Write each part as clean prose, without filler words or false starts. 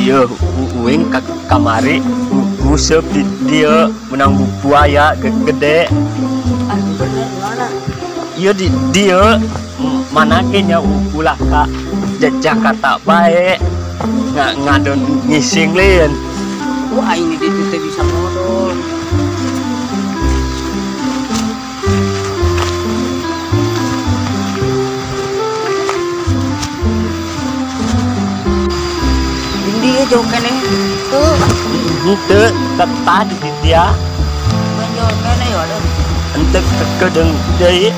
Iya, uing kamari nguseup di dieu menang buaya gede. Ah, bener mana? Iya di dieu mana ge nya ulah ka Jakarta bae. Ngadon ngising lin. Wah, aing di ditu teh bisa modol. Dia jauh kene tuh henteu tetah di dia jauh kene ya ada henteu kekedeung deui.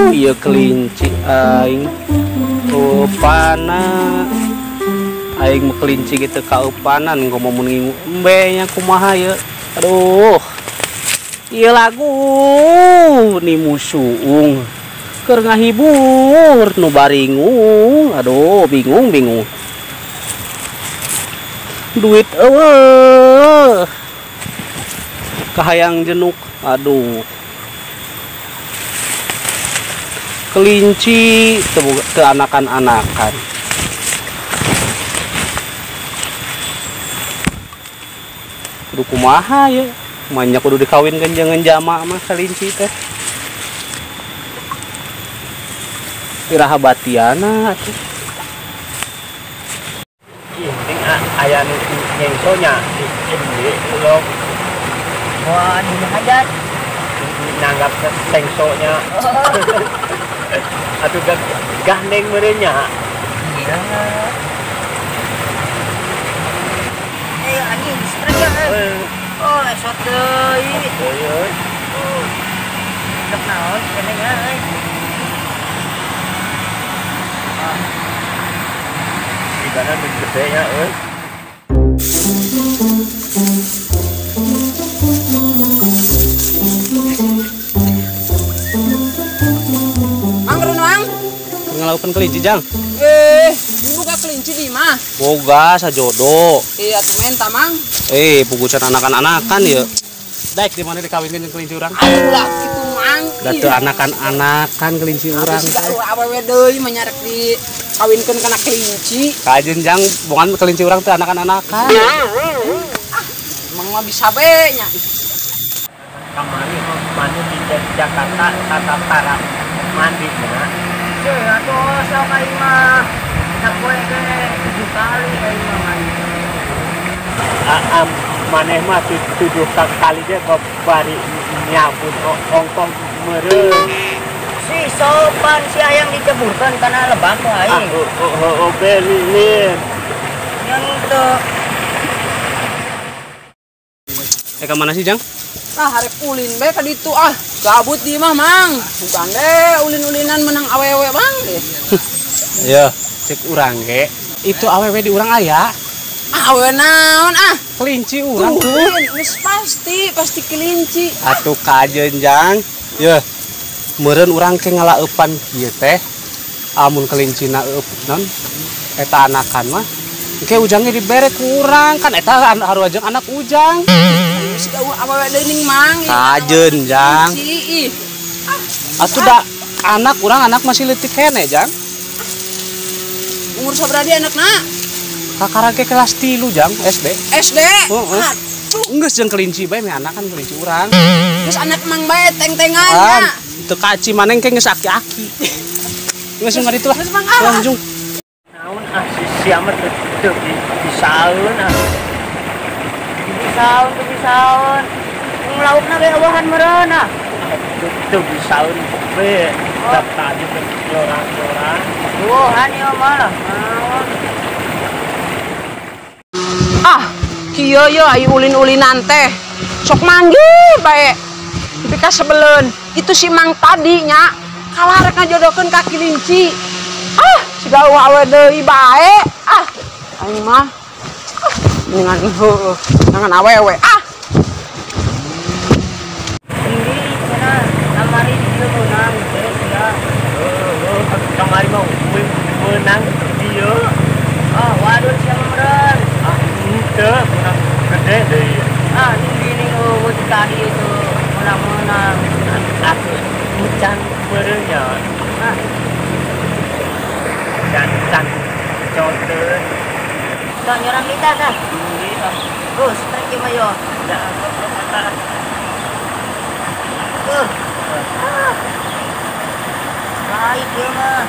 Iya kelinci aing upana aing mah kelinci gitu kaupanan ngomong mun ngingu embe nya kumaha ye. Aduh, ieu lagu ni musuung keur ngahibur nu baringung. Aduh, bingung bingung duit eueuh kahayang jenuk. Aduh, kelinci teu anakan-anakan. Kudu kumaha ye, manya kudu dikawinkeun jeung jama mah kelinci teh. Iraha batiana atuh. Ih, penting aya nu nyengsonya di ulok. Wah, di hajat nanggap sengsonya. Atuh gandeng meureun nya. Iya. Eh anjing strek ya. Oh, esot deui. Euy. Dek naon kene nya euy. Sigana nu gede nya euy. Ngelakukan kelinci jang. Buka kelinci di mah. Boga sajodo. Iya tuh menta mang. Pugusan anakan-anakan ya. Daik di mana dikawinkeun jeung kelinci urang? Aduh lah kitu mang. Da teu anakan-anakan kelinci urang. Siga awewe deui mah nyarek dikawinkeun kana kelinci. Kajeun jang bongan kelinci urang teu anakan-anakan. Ah, emang mah bisa be nya. Kamari mandi di Jakarta tata tara mandi nya. Atuh sok aing mah sapoe ge 7 kali aing mah mandi. Maneh mah 7 kali ge bari nyabun ongkong meureun. Si sopan si ayang diceburkeun kana lebak ku aing. Oh, belilin. Yang teu. Ka mana sih, Jang? Ah, harek ulin bae ka ditu ah. Gabut di mah, Mang. Bukan deh ulin-ulinan menang awewe, Bang. Iya, cek urang ge. Itu awewe di urang aya. Ah, awewe naon ah? Kelinci urang tuh. Geus pasti kelinci. Atuh kajeun, Jang. Yeuh. Meureun urang ke ngalaeupan kieu teh. Amun kelincina eup non eta anakan mah. Engke ujangnya dibere ku urang kan eta haruajeng anak ujang. Siga awewe deui Mang. Kajeun, Jang. Atuh da anak urang anak masih leutik keneh, Jang. Umur sabaraha anakna? Kakara ge kelas 3, Jang, SD. SD? Heeh. Geus jeung kelinci bae meh anak kan kelinci urang. Geus anak mang bae teng-tengan nya. Teu kaci maneng ke geus aki-aki. Geus ngari itu lah. Geus mang ah. Langsung. Naon Siapa teu bisaeun ah. Bisaeun teu bisaeun. Laukna ge eueuhan meureun ah. Teu bisaeun we. Tadi teh jorang-jorang. Eueuhan ieu mah lah. Ah, kieu ye ai ulin-ulinan teh. Sok manggih bae. Tapi kasebeleun. Itu si Mang tadi nya kalah rek ngajodohkeun ka kelinci. Ah, siga awe deui bae. Ah, aing mah. Ah, mendingan heueuh, jangan awewe. Ah. Tinggi cenah, kamari dieu meunang teh sia. Heueuh, kamari mah meunang dieu. Ah, waduh sia meureun. Ah, henteu meunang gede deui. Ah, tinggi ning eueuh tadi itu menang-menang. Atuh encan meureun nya. Ah. Can coteun. Tah nyorang kita tah. Oh, strike ieu mah yo. Ya, Ah. Strike ieu mah.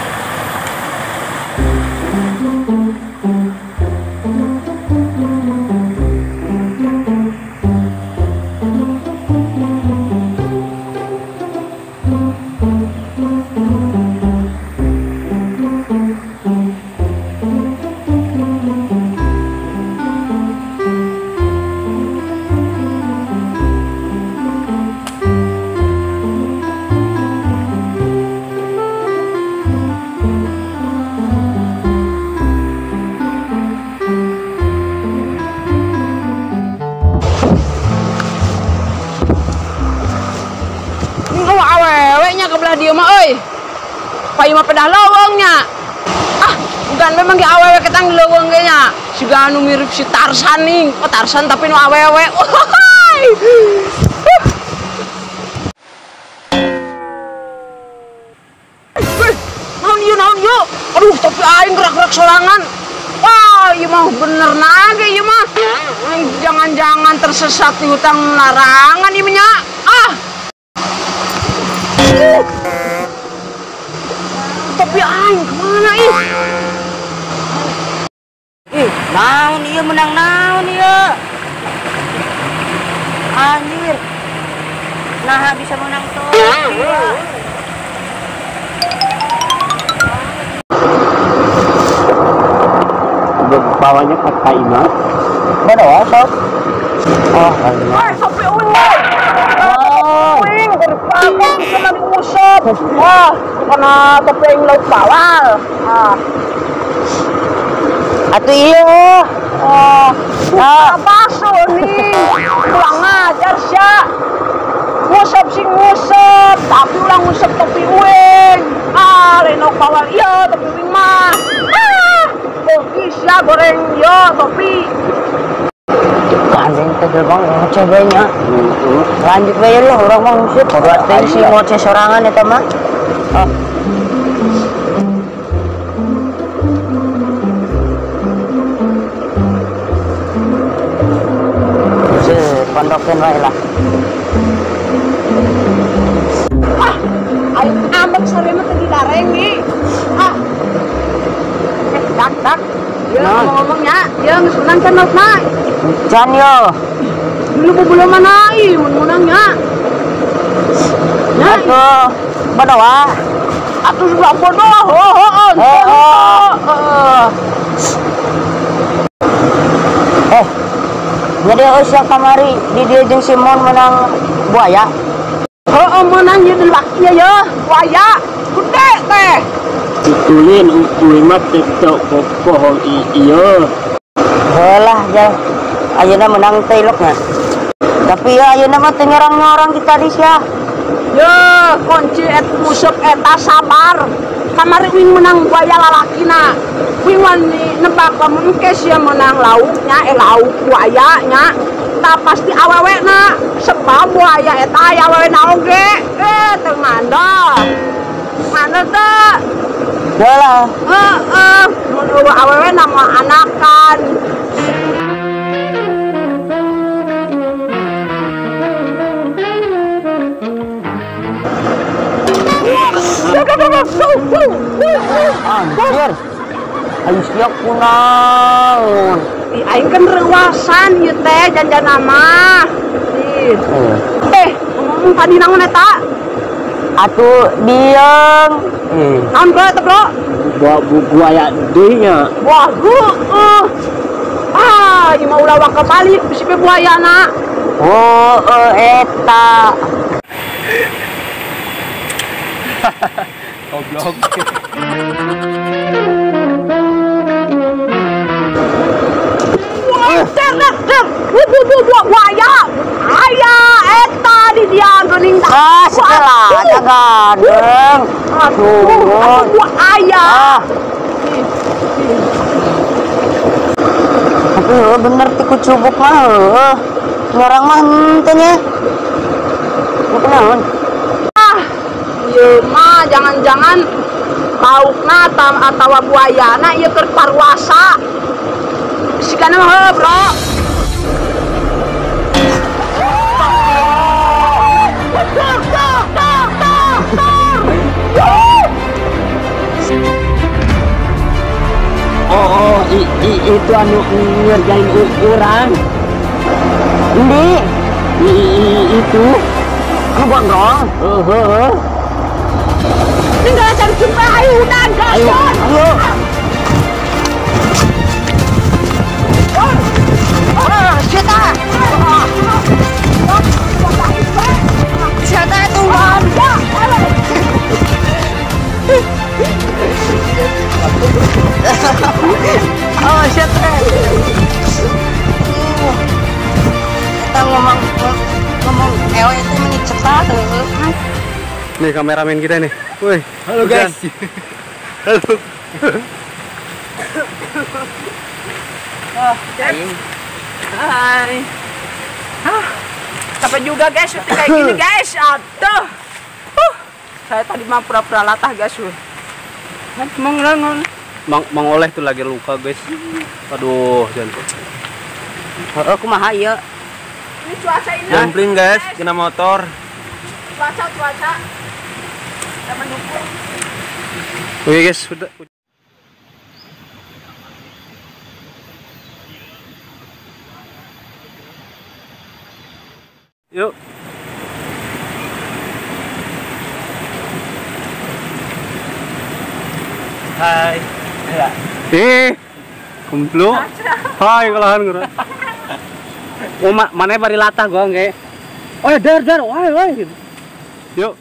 Dia mah euy. Payu mah pedah leuweung nya. Ah, bukan memang ge awewe ketang di leuweung ge nya. Siga anu mirip si Tarzan nih. Oh, Tarzan tapi nu awewe. Woi. Naon ieu naon ieu? Aduh, tapi aing gerak-gerak sorangan. Wah, ieu mah bener nage ieu mah. Jangan-jangan tersesat di hutan larangan ieu nya. Ah. Tapi aing kemana ih? Ih, naon ieu menang naon ieu? Anjir. Nah, bisa menang tuh. Bawanya pakai imah. Mana sok? Oh, woi, sopi uing. Uing berpakai bisa diusap. Wah, karena topi aing lauk bawal. Ah. Atuh iya. Oh, bakso nih. Kurang ajar sia. Ngusap sing ngusap, tapi ulah ngusap topi uing. Ah, lain lauk bawal iya topi uing mah. Ah, topi sia goreng yo topi. Anjing teh bang ngoceh bae nya. Lanjut bae lah urang mah nguseup. Berarti si ngoceh sorangan eta mah. Ah. Pondokin wae lah. Ah, aing ambek sare mah teu didareng nih. Ah. Dak dak. Ieu ngomong-ngomongnya, ieu geus menang can laukna. Can yo. Dulu belum mana ih mun menangnya. Nah, atuh bodoh. Atuh sudah bodoh. Heuh heuh. Eh. Jadi eueuh kamari di dieu jeung Simon menang buaya. Heuh menang ieu laki ya, buaya. Gede teh. Ulin uing mah teu bohong ieu. Heulah ja. Ayeuna menang teh ilokna. Tapi ya ayeuna mah teu nyorang-nyorang kita di sia. Ye, kunci et musuk eta sabar. Kamari uing menang buaya lalakina. Uing wani nebak lamun engke sia menang lauknya lauk buaya nya. Tak pasti awewena sebab buaya eta aya awewena oge. Teu ngandel. Ngandel teu? Yalah. Heeh, mun eueuh awewena mah anakan. Anjir. Ayo sia kunaon. Ih, aing kan reuasan ieu teh janjana mah. Ih. Ngomong tadi naon eta? Atuh dieung. Naon bro eta bro? Buaya deui nya. Wah, heueuh. Ah, ieu mah ulah waka balik bisi be buayana. Oh, eta. Goblok. Wah, ter. Buaya. Aya eta di dia geuning tah. Ah, salah, gandeng. Aduh, buaya. Tapi bener ti ku cubuk mah heueuh. Nyorang mah henteu nya. Kunaon? Ah, ieu mah jangan-jangan laukna atawa buayana ieu keur parwasa. Sigana mah heueuh, Bro. Oh, itu anu ngerjain urang. Endi? Itu. Anu gondrong. Heeh. Tinggal cari jumpa ayo udah gaskan. Ayo. Siapa? Siapa itu? Oh, siapa? Kita ngomong ewe itu meni cepat. Nih kameramen kita nih. Woi, halo guys. Halo. Hai. Hah. Capek juga guys syuting kayak gini guys. Aduh. Saya tadi mah pura-pura latah guys. Mang Oleh tuh lagi luka guys. Aduh, jangan. Heeh, kumaha ieu? Ini cuaca ini. Jempling guys, kena motor. Cuaca. Tidak mendukung. Oke guys, sudah. Yuk. Hai. Kumpul. Hai kalahan geura. Oh, mana bari latah gua engke. Oh, dar, woi, woi. Yuk.